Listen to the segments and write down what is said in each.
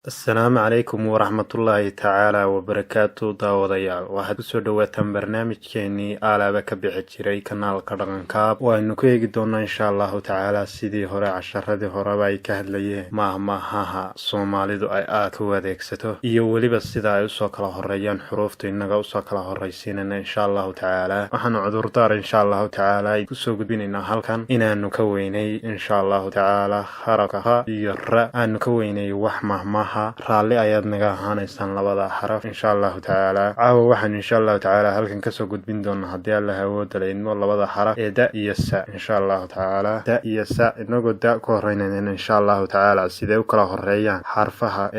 Asalaamu calaykum waraxmatullaahi tacaala wabarakaatu. Daawadayaal, waxaad kusoo dhawaataan barnaamijkeenii aalaaba ka bixi jiray kanaalka Dhaqankaab. Waaynu ku eegi doonaa, insha Allahu tacaala, sidii hore casharadii horeba ay ka hadlayeen maahmaahaha Soomaalidu ay aadka u adeegsato iyo weliba sida ay usoo kala horeeyaan xuruuftu, innaga usoo kala horraysiinana, insha Allahu tacaala. Waxaanu cudurdaar, insha Allahu tacaala, kusoo gudbinaynaa halkan inaanu ka weynay, insha Allahu tacaala, xarafka ha iyo ra aanu ka weynay wax maahmaaha. Raalli ayaad naga ahaanaysaan labada xaraf, insha Allahu tacaala. Caawa waxaanu, insha Allahu tacaala, halkan kasoo gudbin doonaa, haddii Allah awooda la idmo, labada xaraf ee da iyo sa, insha Allahu tacaala. Da iyo sa, inagoo da ku horeynayna, insha Allahu tacaala, sidee u kala horeeyaan xarfaha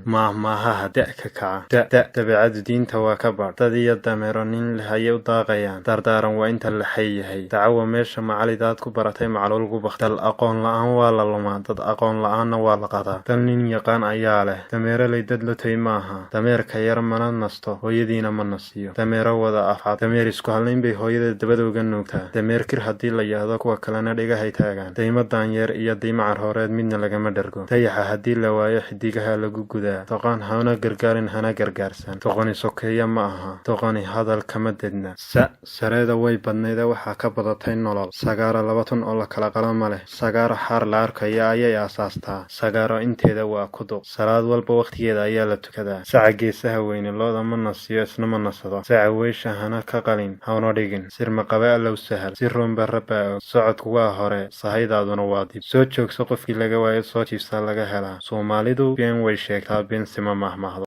maahmaahaha da ka kaca. Da, da dabeecadu diinta waa ka badh. Dad iyo dameero nin leh ayay u daaqayaan. Dardaaran waa inta la xay yahay. Dacawa meesha macalidaad ku baratay macluul gubak. Dal aqoon la-aan waa la lumaa, dad aqoon la-aanna waa la qadaa. Dal nin yaqaan ayaa leh. Dameereley dad la toy maaha. Dameerka yar mana nasto, hooyadiina ma nasiyo. Dameero wada afcad. Dameer isku hadlayn bay hooyada dabada uga nuugtaa. Dameer kir haddii la yahdo, kuwa kalena dhegahay taagaan. Daymo daanyeer iyo daymo carhooreed midna lagama dhergo. Dayaxa haddii la waayo, xidigaha lagu gudaa. Doqon hana gargaarin, hana gargaarsan. Doqoni sokeeya ma aha. Doqoni hadal kama dedna. Sa sareeda way badnayde, waxaa ka badatay nolol. Sagaaro laba tun oo la kala qala ma leh. Sagaaro xaar la arkaya ayay aasaastaa. Sagaaro inteeda waa ku duq. Salaad walba wakhtigeeda ayaa la tukadaa. Saca geesaha weyne looda ma nasiyo, isna ma nasado. Saca weysha hana ka qalin, hawna dhigin. Sirmaqabe Allow sahal. Si roonba rabbaa og. Socodku waa hore, sahaydaaduna waa dib. Soo joogso qofkii laga waayo, soo jiifsaa laga helaa. Soomaalidu been way sheegtaa, beense ma mahmahdo.